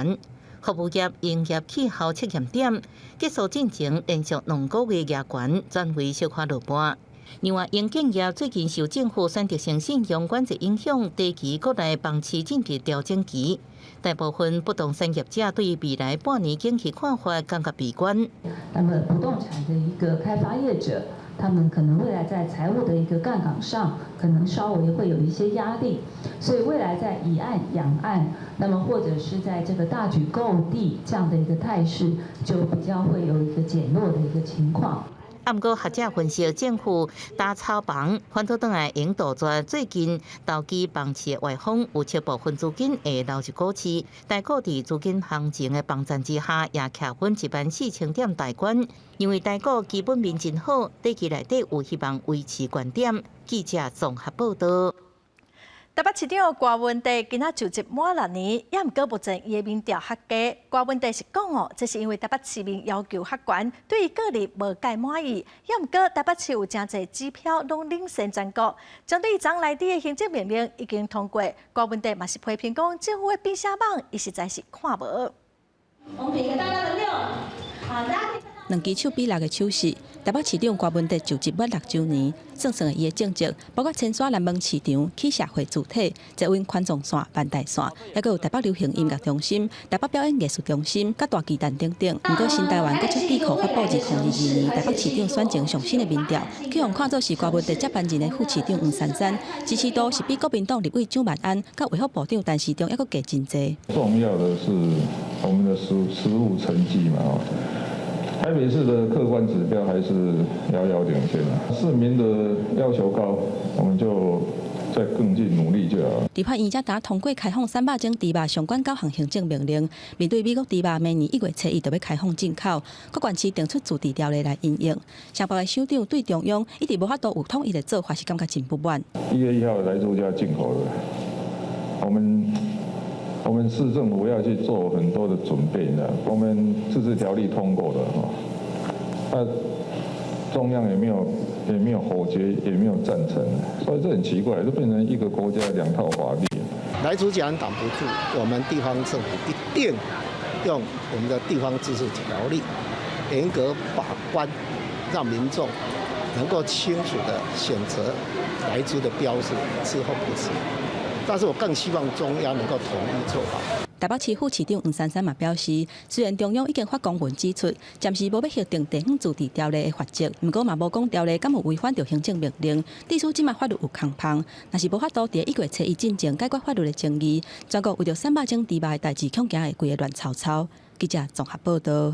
服務業營業氣候測驗點結束進前連續2個月壓懸，轉為小可落半。另外，營建業最近受政府選擇性信用管制影響，短期國內房市進入調整期。大部分不動產業者對未來半年景氣看法感覺悲觀。那麼不動產的一個開發業者，他們可能未來在財務的一個槓桿上，可能稍微會有一些壓力，所以未來在以案養案，那麼或者是在這個大舉購地這樣的一個態勢，就比較會有一個減弱的一個情況。啊，毋過學者分析，政府打炒房，反倒轉來會杜絕最近投機房市的歪風，預測部分資金會流入股市，台股佇資金行情的幫贊之下，也徛穩14,000點大關。因為台股基本面真好，短期內底有希望維持懸點。記者綜合報道。台北市長柯文哲今仔就職滿6年，猶毋過目前伊的民調較低。柯文哲是講哦，這是因為台北市民要求較懸，對伊個人無蓋滿意。猶毋過台北市有誠濟指標攏領先全國。針對昨內底的行政命令已經通過，柯文哲嘛是批評講政府的變聲網，伊實在是看無。我們比個大大的六，好，大家。兩支手比六个手勢，台北市長柯文哲就職滿6週年，算算伊的政績，包括千山南門市場起社會主體、捷運環狀線、萬大線，猶閣有台北流行音樂中心、台北表演藝術中心、佮大巨蛋等等。毋過新台灣國策智庫發布2022年台北市長選情上新的民調，去予看做是柯文哲接班人的副市長黃珊珊，支持度是比國民黨立委蔣萬安、佮衛福部長陳時中猶閣低真濟。重要的是我們的實務成績嘛。台北市的客觀指標還是遙遙領先啊，市民的要求高，我們就再更進努力就好。立法院才剛通過開放300種豬肉相關九項行政命令，面對美國豬肉明年1月初1就欲開放進口，各縣市定出自治條例來因應。雙北的首長對中央一直無法度有統一的做法，是感覺真不滿。1月1號萊豬就要進口了，我們市政府要去做很多的準備呢。我們自治條例通過了哈，那中央也沒有否決，也沒有贊成，所以這很奇怪，就變成一個國家兩套法律。萊豬既然擋不住，我們地方政府一定用我們的地方自治條例嚴格把關，讓民眾能夠清楚地選擇萊豬的標示，吃或不吃。但是我更希望中央能夠統一做法。台北市副市長黃珊珊嘛表示，雖然中央已經發公文指出，暫時無欲核定地方自治條例的罰則，毋過嘛無講條例敢有違反著行政命令。致使這馬法律有空縫，若是無法度佇1月初1進前解決法律的爭議，全國為著300種豬肉的代誌恐驚會規个亂糟糟。記者綜合報道。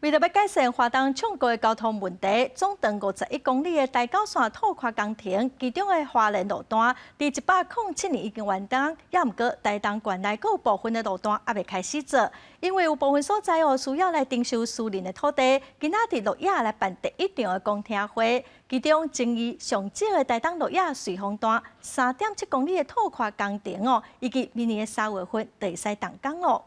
為著欲改善花東暢國的交通問題，總長51公里的台九線拓寬工程，其中的花蓮路段，佇107年已經完工，猶毋過台東縣內閣有部分的路段猶未開始做，因為有部分所在哦需要來徵收私人的土地，今仔佇鹿野來辦第一場的公聽會，其中爭議上少的台東鹿野瑞芳段3.7公里的拓寬工程哦，預計明年的3月份就會使動工囉。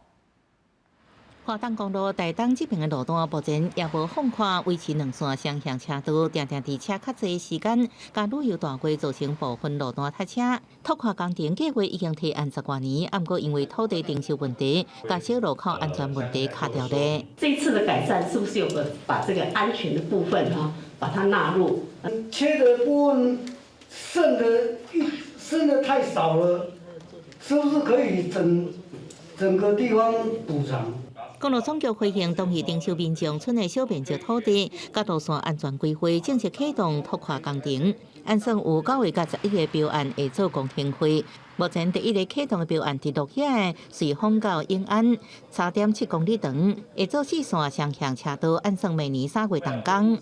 花東公路台東這邊的路段目前也無放寬，維持兩線雙向車道，定定佇車較濟時間，佮旅遊大會造成部分路段塞車。拓寬工程計劃已經提案十外年，毋過因為土地徵收問題，佮小路口安全問題卡著咧。這次的改善是不是有個把這個安全的部分哈，把它納入？切的部分剩的一剩的太少了，是不是可以整整個地方補償？公路總局回應同意徵收民眾村的小面積土地，佮路線安全規劃正式啟動拓寬工程。按算有9個佮11個標案會做公聽會。目前第一個啟動的標案佇鹿野瑞芳到永安，3.7公里長，會做四線雙向車道，按算明年3月動工。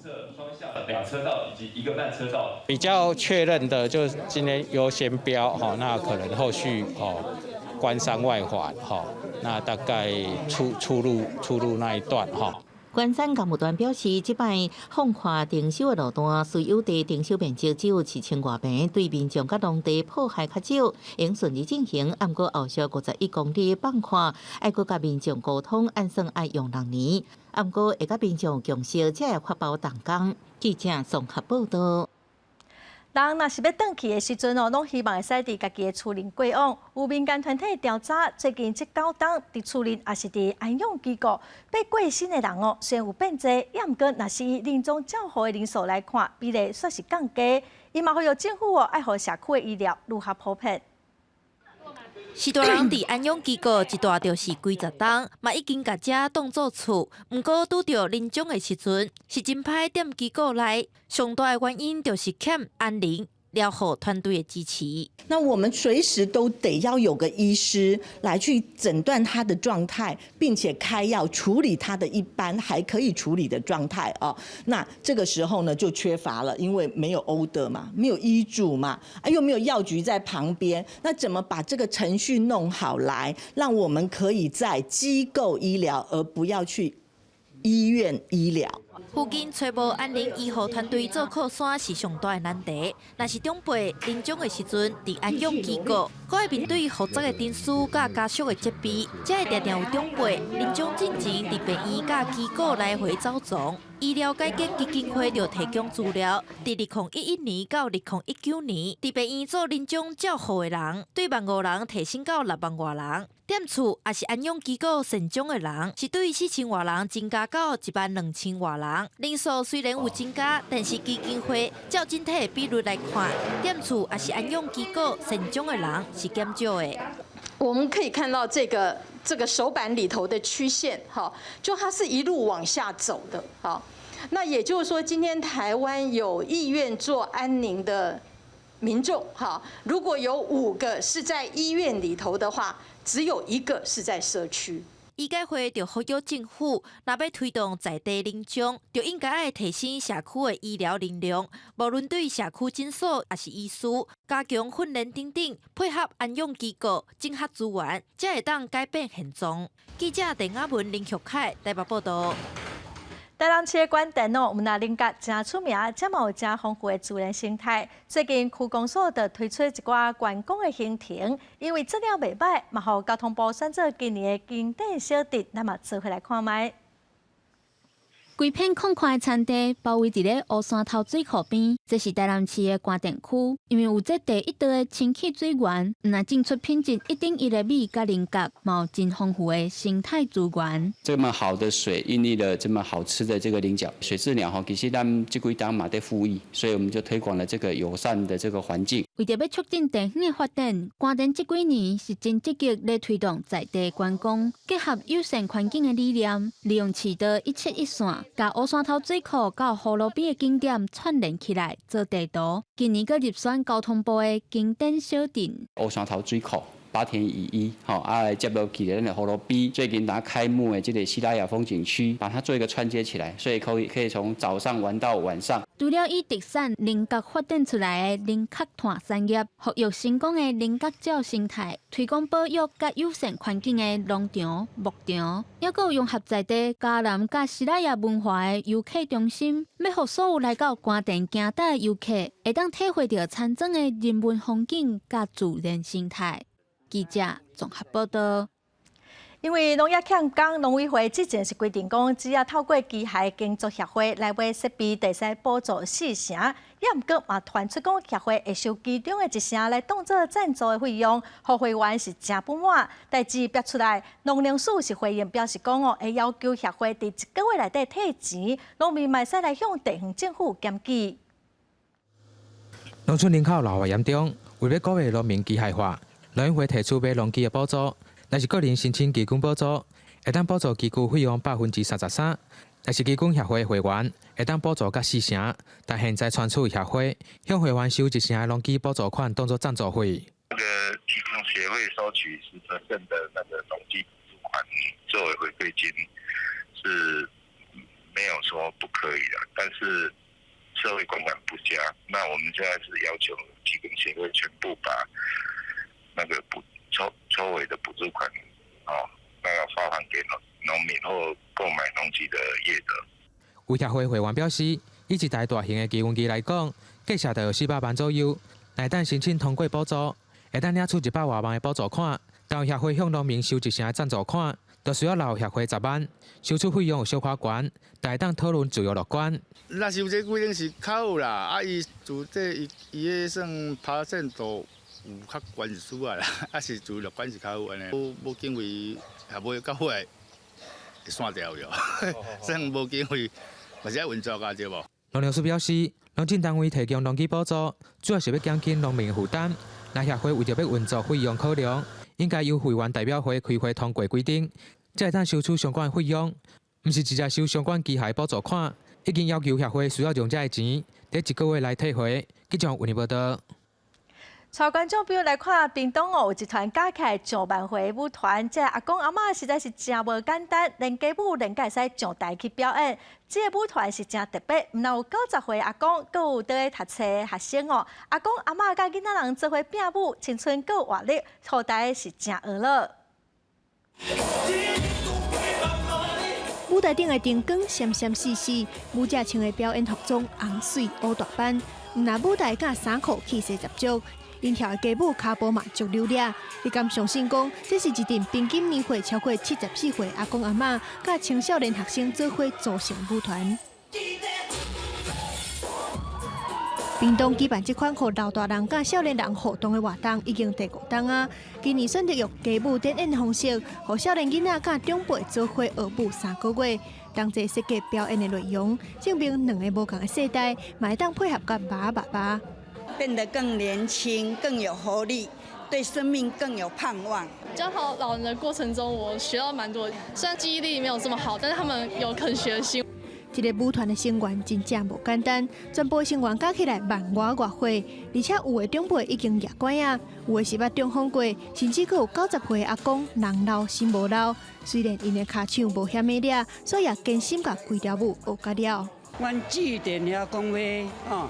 兩車道以及一個半車道。比較確認的，就是今天優先標哈，那可能後續哦。關山外環哈，那大概出入那一段哈。關山工務團表示，這擺放寬徵收的路段，私有地徵收面積只有4000外坪，對民眾佮農地破壞較少，應順利進行。毋過後續51公里放寬，愛閣佮民眾溝通，按算愛用6年。毋過會佮民眾共識，才會發包動工。記者綜合報道。人若是欲轉去的時陣哦，攏希望會使佇家己的厝內過往。有民間團體調查，最近這九冬佇厝內抑是佇安養機構欲過身的人哦，雖然有變濟，猶毋過若是以臨終照護的人數來看，比例煞是降低。伊嘛呼籲政府哦，愛予社區的醫療愈較普遍。序大人佇安養機構一蹛就是幾十冬，嘛已經共遮當做厝。毋過拄著臨終的時陣，是真歹踮機構內。上大的原因就是欠安寧療護團隊的支持。那我們隨時都得要有個醫師來去診斷他的狀態，並且開藥處理他的一般還可以處理的狀態哦。那這個時候呢就缺乏了，因為沒有 order 嘛，沒有醫囑嘛，啊又沒有藥局在旁邊，那怎麼把這個程序弄好來，讓我們可以在機構醫療，而不要去醫院醫療？附近揣無安寧醫護團隊做靠山是上大的難題。若是長輩臨終的時陣，佇安養機構，閣愛面對複雜的程序佮家屬的責備，才會定定有長輩臨終進前佇病院佮機構來回走傱。醫療改革基金會就提供資料，佇2011年到2019年，佇病院做臨終照護的人，對1.5萬人提升到6萬外人。踮厝抑是安養機構善終的人，是對4000外人增加到1.2萬人。人數雖然有增加，但是基金會照整體的比率來看，踮厝抑是安養機構善終的人是減少的。我們可以看到這個手板裡頭的曲線，哈，就它是一路往下走的，好，那也就是說，今天台灣有意願做安寧的民眾，哈，如果有5個是在醫院裡頭的話，只有一個是在社區。醫改會就呼籲政府，若欲推動在地臨終，就應該愛提升社區的醫療能量，無論對社區診所抑是醫師，加強訓練等等，配合安養機構整合資源，才會當改變現狀。記者鄧亞文、林玉凱台北報導。台南市的關田哦，毋但菱角誠出名，遮嘛有誠豐富的自然生態。最近區公所就推出一寡觀光的行程，因為質量袂䆀，嘛予交通部選做今年的經典小鎮，咱嘛做伙來看覓。規片空曠的田地包圍佇咧烏山頭水庫邊，這是台南市的關田區。因為有這第一道的清氣水源，毋但種出品質一等一的米佮菱角，嘛有真豐富的生態資源。這麼好的水，孕育了這麼好吃的這個菱角，水雉鳥吼，其實咱這幾冬嘛佇孵育，所以我們就推廣了這個友善的這個環境。為著欲促進地方的發展，關田這幾年是真積極咧推動在地觀光，結合友善環境的理念，利用市道一切一線，共烏山頭水庫到葫蘆邊的景點串聯起來做地圖。今年閣入選交通部的經典小鎮。烏山頭水庫、八田與一，吼，啊，接落去咱的葫蘆邊，最近剛開幕的這個西拉雅風景區，把它做一個串接起來，所以可以從早上玩到晚上。除了以特產菱角發展出來的菱角炭產業，復育成功的菱角鳥生態，推廣保育佮友善環境的農場、牧場，猶閣有融合在地嘉南佮西拉雅文化的遊客中心，欲予所有來到關田行踏的遊客，會當體會著田莊的人文風景佮自然生態。記者綜合報道。因為農業欠工，農委會之前是規定講，只要透過機械耕作協會來買設備，就會使補助四成。也毋過嘛，傳出講協會會收其中的一成來當做贊助的費用，予會員是誠不滿。代誌爆出來，農糧署是回應表示講哦，會要求協會佇一個月內底退錢，農民嘛會使來向地方政府檢舉。農村人口老化嚴重，為欲鼓勵農民機械化，農委會提出買農機的補助。若是個人申請機耕補助，會當補助機具費用33%；若是機耕協會會員，會當補助到四成。但現在傳出協會向會員收一成的農機補助款，當做贊助費。那個機耕協會收取10% 的那個農機補助款作為回饋金，是沒有說不可以的，但是社會觀感不佳。那我們現在是要求機耕協會全部把那個補抽抽回的補助款，哦，那要發還給農農民或購買農機的業者。有協會會員表示，以一台大型的機耕機來講，價數就有400萬左右。若當申請通過補助，會當領取100外萬的補助款。但協會向農民收一成的贊助款，就需要留協會10萬，收取費用有小可懸，但會當討論自由樂觀。若是有這規定是較好啦，啊，伊自這伊伊彼算趴線度有較懸是輸啊啦，啊是自由樂觀是較好按呢。無無經費也無到尾會散掉去，算無經費嘛是愛運作啊，對無？農糧署表示，農政單位提供農機補助，主要是欲減輕農民負擔。若協會為著欲運作費用考量，應該由會員代表會開會通過規定，才會當收取相關費用，毋是直接收相關機械補助款。已經要求協會需要用這个錢，佇一個月內退回。記者為你報道。帶觀眾朋友來看，屏東哦，有一團加起來上萬歲舞團，這阿公阿嬤實在是誠無簡單，連街舞連會使上台去表演。這个舞團是誠特別，毋但有90歲阿公，閣有佇咧讀冊學生哦。阿公阿嬤佮囡仔人做伙拼舞，青春閣有活力，予大家是誠娛樂。舞台頂的燈光閃閃爍爍，舞者穿的表演服裝紅媠烏大班，毋但舞台佮衫褲氣勢十足。𪜶跳的街舞跤步嘛足溜掠，你敢相信講，這是一陣平均年歲超過74歲阿公阿嬤，佮青少年學生做伙組成舞團。屏東舉辦這款予老大人佮少年人互動的活動，已經第五冬啊。今年選擇用街舞展演的方式，予少年囡仔佮長輩做伙學舞3個月，同齊設計表演的內容，證明兩个無仝的世代，嘛會當配合佮爸爸爸。變得更年輕、更有活力，對生命更有盼望。教導老人的過程中，我學到蠻多。雖然記憶力沒有這麼好，但是他們有肯學的心。這个舞團的成員真正無簡單，全部成員加起來萬外外歲，而且有的長輩已經攑拐仔，有的是捌中風過，甚至閣有90歲阿公人老心無老。雖然𪜶的跤手無遐爾掠，所以也堅心共規條舞學甲了。阮致電遐講欲，哦。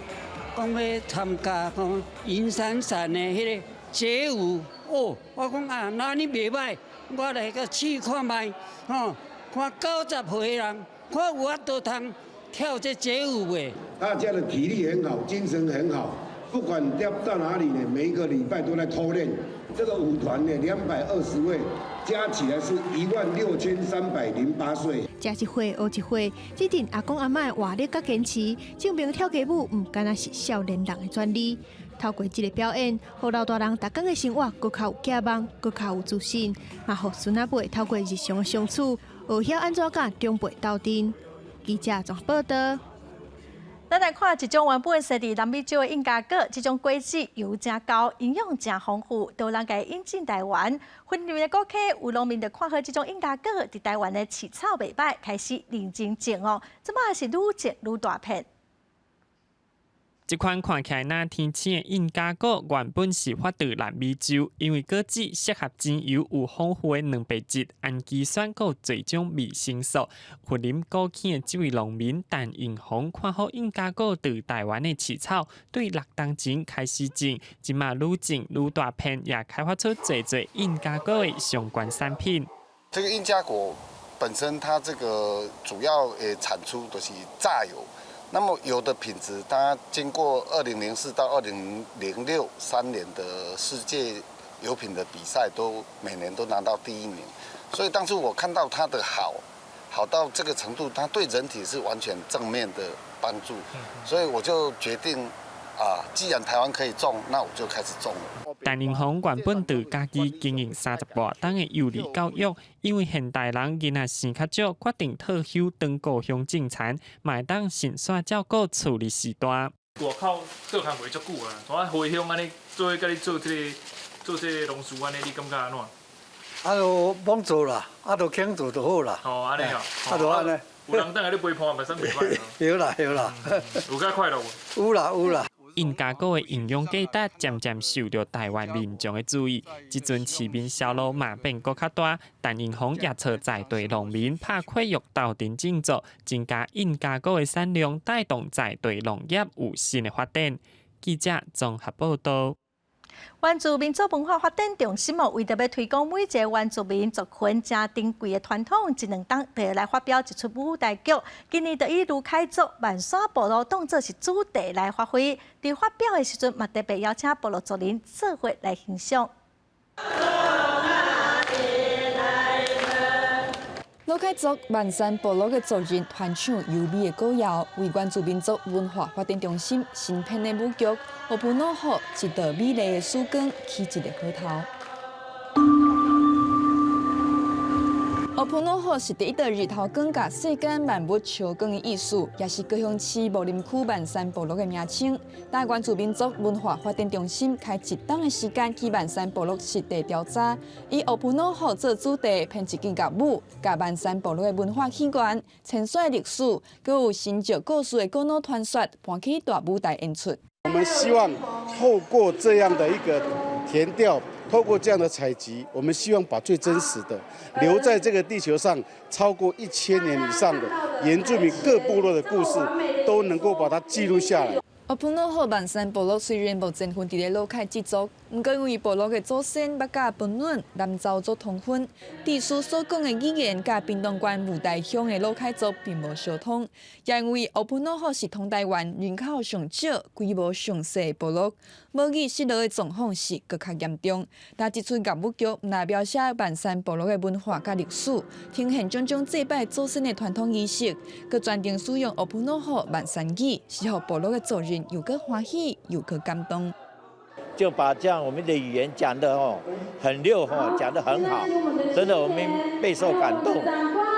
講欲參加講銀閃閃的彼个街舞，哦，我講啊，那呢袂䆀，我來閣試看覓，吼，看90歲人，看有法度通跳這街舞袂？大家的體力很好，精神很好，不管調到哪裡呢，每一個禮拜都在操練。這個舞團呢，220位，加起來是16,308歲。食一歲學一歲，這陣阿公阿嬤的活力佮堅持，證明跳街舞毋干焦是少年人的專利。透過這个表演，予老大人逐工的生活閣較有寄望，閣較有自信，嘛予孫仔輩透過日常的相處，學曉按怎佮長輩鬥陣。記者綜合報道。咱來看一種原本生佇南美洲的印加果，這種果子油誠厚，營養誠豐富，都有人共引進台灣。雲林的古溪有農民就看好這種印加果，佇台灣的飼草袂䆀，開始認真種哦。這擺是愈種愈大片。這款看起來若天青的印加果，原本是發自南美洲，因為果子適合精油，有豐富的蛋白質、氨基酸，閣有濟種維生素。雲林古坑的這位農民陳永鴻看好印加果佇台灣的飼草，對6冬前開始種，這馬愈種愈大片，也開發出濟濟印加果的相關產品。這個印加果本身，它這個主要產出都是榨油。那麼油的品質，它經過2004到20063年的世界油品的比賽，都每年都拿到第一名。所以當初我看到它的好，好到這個程度，它對人體是完全正面的幫助，所以我就決定，啊，既然台灣可以種，那我就開始種了。陳永鴻原本佇家己經營30外冬的幼兒教育，因為現代人囡仔生較少，決定退休轉故鄉種田，嘛會當順紲照顧厝裡序大。外口做工課足久啊，跩回鄉按呢做共你做這個農事按呢，你感覺按怎？啊，就罔做啦，啊，就肯做就好啦。哦，按呢哦。啊，就按呢。有人等下你陪伴嘛，算袂䆀。有啦有啦。有較快樂無？有啦有啦。印加果的營養價值漸漸受著台灣民眾的注意，這陣市面銷路嘛變閣較大。陳永鴻也揣在地農民拍契約鬥陣種作，增加印加果的產量，帶動在地農業有新的發展。記者綜合報道。原住民族文化發展中心哦，為著欲推廣每一个原住民族群誠珍貴的傳統，這兩冬就會來發表一齣舞台劇。今年就以魯凱族萬山部落當做是主題來發揮。佇發表的時陣，嘛特別邀請部落族人做伙來欣賞。魯凱族萬山部落的族人傳唱優美的歌謠，為原住民族文化發展中心新編的舞劇《奧普諾霍一道美麗的曙光》起一个好頭。奧普諾霍是第一道日頭光佮世間萬物相光的意思，也是高雄市武林區萬山部落的名稱。台灣原住民族文化發展中心開一冬的時間去萬山部落實地調查，以奧普諾霍做主題編一支樂舞，共萬山部落的文化起源、遷徙歷史，閣有神蹟故事的古老傳說搬去大舞台演出。我們希望透過這樣的一個田調，透過這樣的採集，我們希望把最真實的留在這個地球上超過1000年以上的原住民各部落的故事，都能夠把它記錄下來。奧普諾霍萬山部落雖然無前分佇咧魯凱這族，毋過因為部落的祖先捌佮本崙南鄒族通婚，地書所講的語言佮屏東縣霧台鄉的魯凱族並無相通，也因為奧普諾霍是全台灣人口上少、規模上細的部落，母語失落的狀況是閣較嚴重。但這齣樂舞劇毋但描寫萬山部落的文化佮歷史，呈現種種祭拜祖先的傳統儀式，閣全程使用奧普諾霍萬山語，是予部落的族人又閣歡喜又閣感動，就把這樣我們的語言講得哦很溜哈，講得很好，真的我們備受感動。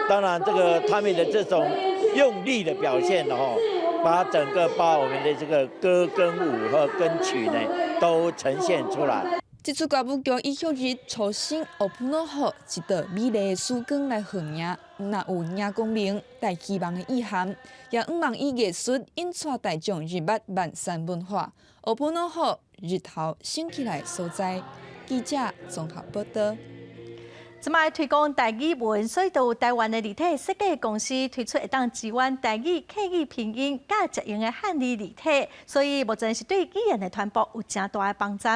當然，這個他們的這種用力的表現哦，把整個把我們的這個歌跟舞和跟曲呢都呈現出來。這齣歌舞劇以旭日初升、奧普諾霍一道美麗的曙光來號名，毋但有迎光明、帶希望的意涵，也向望以藝術引帶大眾認捌萬山文化。奧普諾霍日頭升起來所在，記者綜合報道。這擺推廣台語文，所以就有台灣的字體設計公司推出會當支援台語客語拼音佮常用的漢字字體，所以目前是對語言的傳播有誠大的幫助。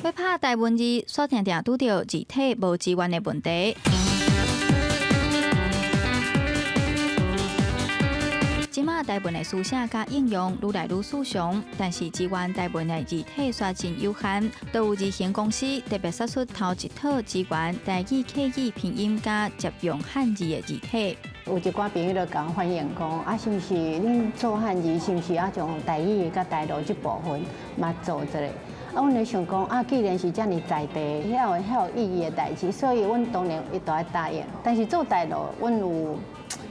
欲拍台文字，煞定定拄著字體無支援的問題。這馬台文的書寫佮應用愈來愈時尚，但是支援台文的字體煞真有限。都有字型公司特別殺出頭一套支援台語客語拼音佮常用漢字的字體。有一寡朋友就共我反映講，啊，是毋是恁做漢字，是毋是啊將台語佮台語這部分嘛做一下？啊，阮就想講啊，既然是遮爾在地，遐有意義的代誌，所以阮當然伊都愛答應。但是做大路，阮有，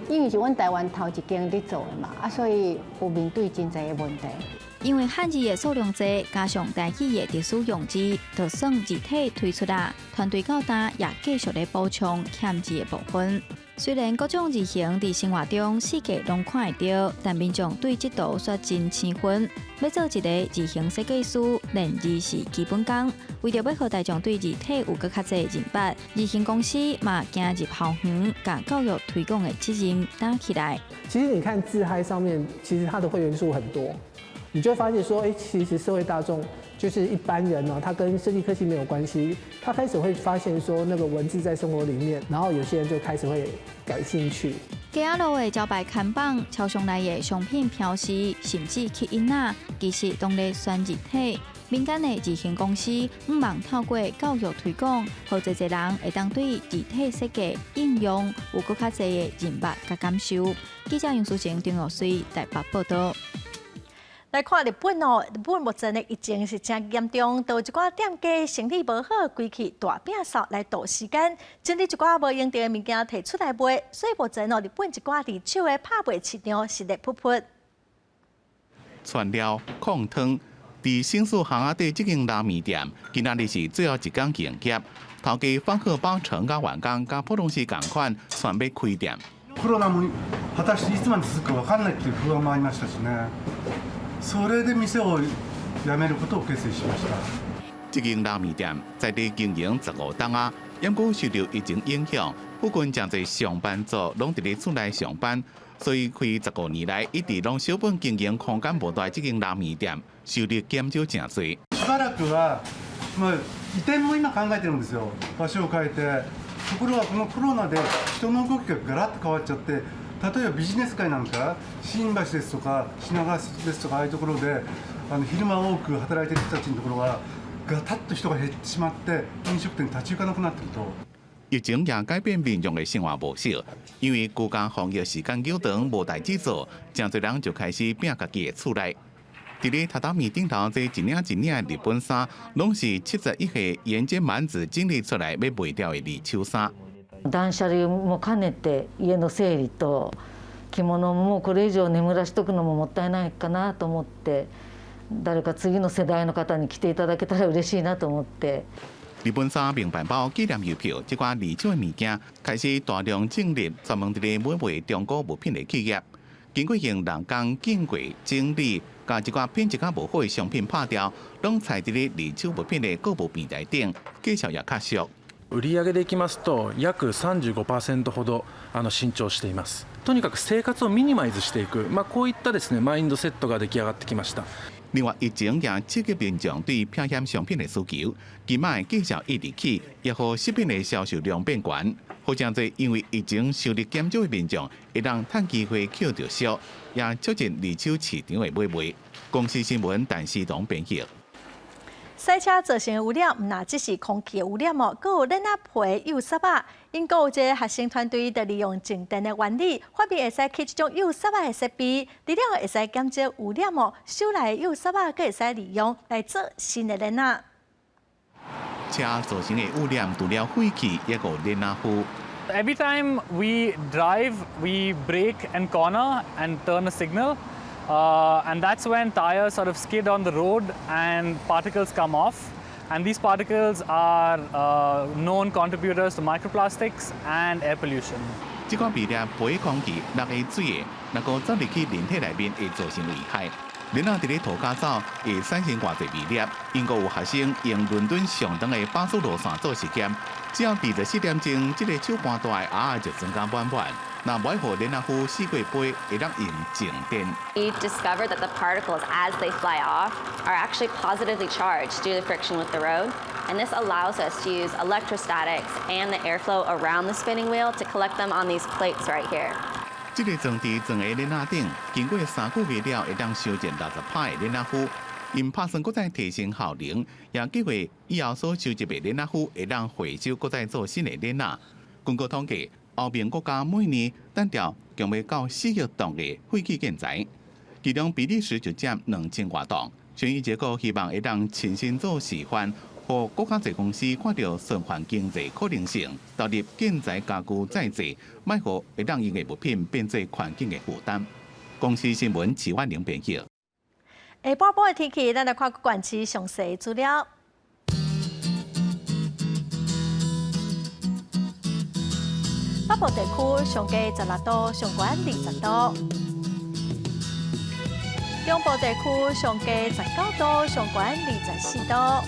因為是阮台灣頭一間佇做的嘛，啊，所以有面對真濟的問題。因為漢字的數量濟，加上台語的特殊用字，就算字體推出來，團隊到今也繼續咧補充欠字的部分。雖然各種字型佇生活中四界攏看會著，但民眾對這道卻真生分。欲做一个字型設計師，練字是基本功。為著欲予大眾對字體有閣較濟認捌，字型公司嘛行入校園，共教育推廣的責任擔起來。其實你看自嗨上面，其實它的會員數很多，你就會發現說，欸，其實社會大眾就是一般人呢，他跟設計科系沒有關係，他開始會發現說那個文字在生活裡面，然後有些人就開始會感興趣。街仔路的招牌看板、超商內的商品標示，甚至吸引仔，其實攏咧選字體。民間的字型公司，向望透過教育推廣，予濟濟人會當對字體設計應用有閣較濟的認捌佮感受。記者楊淑晴、張玉水台北報道。來看日本哦，日本目前的疫情是誠嚴重，都有一寡店家生意無好，關起大摒掃來度時間，整理一寡無用著的物件提出來賣，所以目前哦，日本一寡二手的拍賣市場是熱噗噗。串料控湯，佇新宿巷仔底這間拉麵店，今仔日是最後一工營業。頭家放鶴寶成甲員工佮普通時仝款，宣欲開店。コロナも果たしていつまで続くか分かんないっていう不安もありましたしね。それで店を辞めることを決意しました。這間拉麵店在地經營15冬啊，毋過受著疫情影響，附近誠濟上班族攏佇咧厝內上班，所以開15年來一直攏小本經營，空間無大。這間拉麵店收入減少誠濟。しばらくは、まあ、移転も今考えてるんですよ。場所を変えて。ところがこのコロナで人の動きがガラッと変わっちゃって、例えばビジネス街なんか新橋ですとか品川ですとかああいうところで昼間多く働いてる人たちのところはガタッと人が減ってしまって飲食店立ち行かなくなってると。疫情也改變民眾的生活模式，因為居家防疫時間久長，無代誌做，誠濟人就開始摒家己的厝內。佇咧榻榻米頂頭，這一領一領的日本衫，攏是71歲岩間滿子整理出來欲賣掉的二手衫。断捨離も兼ねて家の整理と着物もこれ以上眠らしとくのももったいないかなと思って、誰か次の世代の方に着ていただけたら嬉しいなと思って。日本衫、名牌包、紀念郵票，這寡二手的物件開始大量進入專門佇咧買賣中古物品的企業。經過用人工經過整理，共這寡品質較無好的商品拍掉，攏採佇咧二手物品的購物平台頂，價錢也較俗。売上でいきますと約35%ほど伸長しています。とにかく生活をミニマイズしていく、まあ、こういったですねマインドセットが出来上がってきました。另外，疫情也刺激民眾對避險商品的需求，今擺價數一直起，也予食品的銷售量變懸。予誠濟因為疫情收入減少的民眾，會當趁機會抾著俗，也促進二手市場的買賣。公視新聞陳思彤編譯。賽車造成的污染，毋但只是空氣的污染哦，閣有鏈仔皮幼屑仔。英國有一个學生團隊就利用靜電的原理，發明會使吸這種幼屑仔的設備，除了會使減少污染哦，收來的幼屑仔閣會使利用來做新的鏈仔。車造成的污染，除了廢氣，抑閣有鏈仔灰。 Every time we drive, we brake and corner and turn a signal. And that's when tires sort of skid on the road and particles come off. And these particles are known contributors to microplastics and air pollution. 這款微粒飛空氣落的水的，若閣走入去人體內面，會造成危害。鏈仔佇咧塗跤走，會產生偌濟微粒。英國有學生用倫敦上長的巴士路線做實驗，只要24點鐘，這個手盤大的盒仔就裝甲滿滿。若無愛予鏈仔灰四界飛，會當用靜電。 We discovered that the particles, as they fly off, are actually positively charged due to the friction with the road. And this allows us to use electrostatics and the airflow around the spinning wheel to collect them on these plates right here. 這個裝置裝佇鏈仔頂，經過3個月了，會當收集60%的鏈仔灰。𪜶拍算閣再提升效能，也計劃以後所收集的鏈仔灰會當回收，閣再做新的鏈仔。根據統計，歐盟國家每年單調共欲到4億噸的廢棄建材，其中比利時就佔2000外噸，審議結果希望會當親身做示範，予閣較濟公司看著循環經濟可能性，投入建材家具再製，莫予會當用的物品變做環境的負擔。公視新聞齊婉玲編譯。下半晡的天氣，咱來看各縣市詳細資料。北部地區上低16度，上懸20度；中部地區上低19度，上懸24度；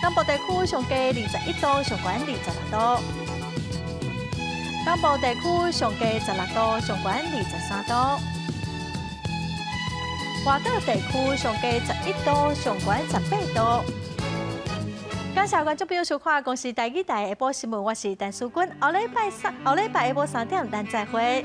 南部地區上低21度，上懸26度；東部地區上低16度，上懸23度；外島地區上低11度，上懸18度。感謝觀眾朋友收看《公視台語台》下晡新聞，我是陳淑君。後禮拜三，後禮拜下晡3點，咱再會。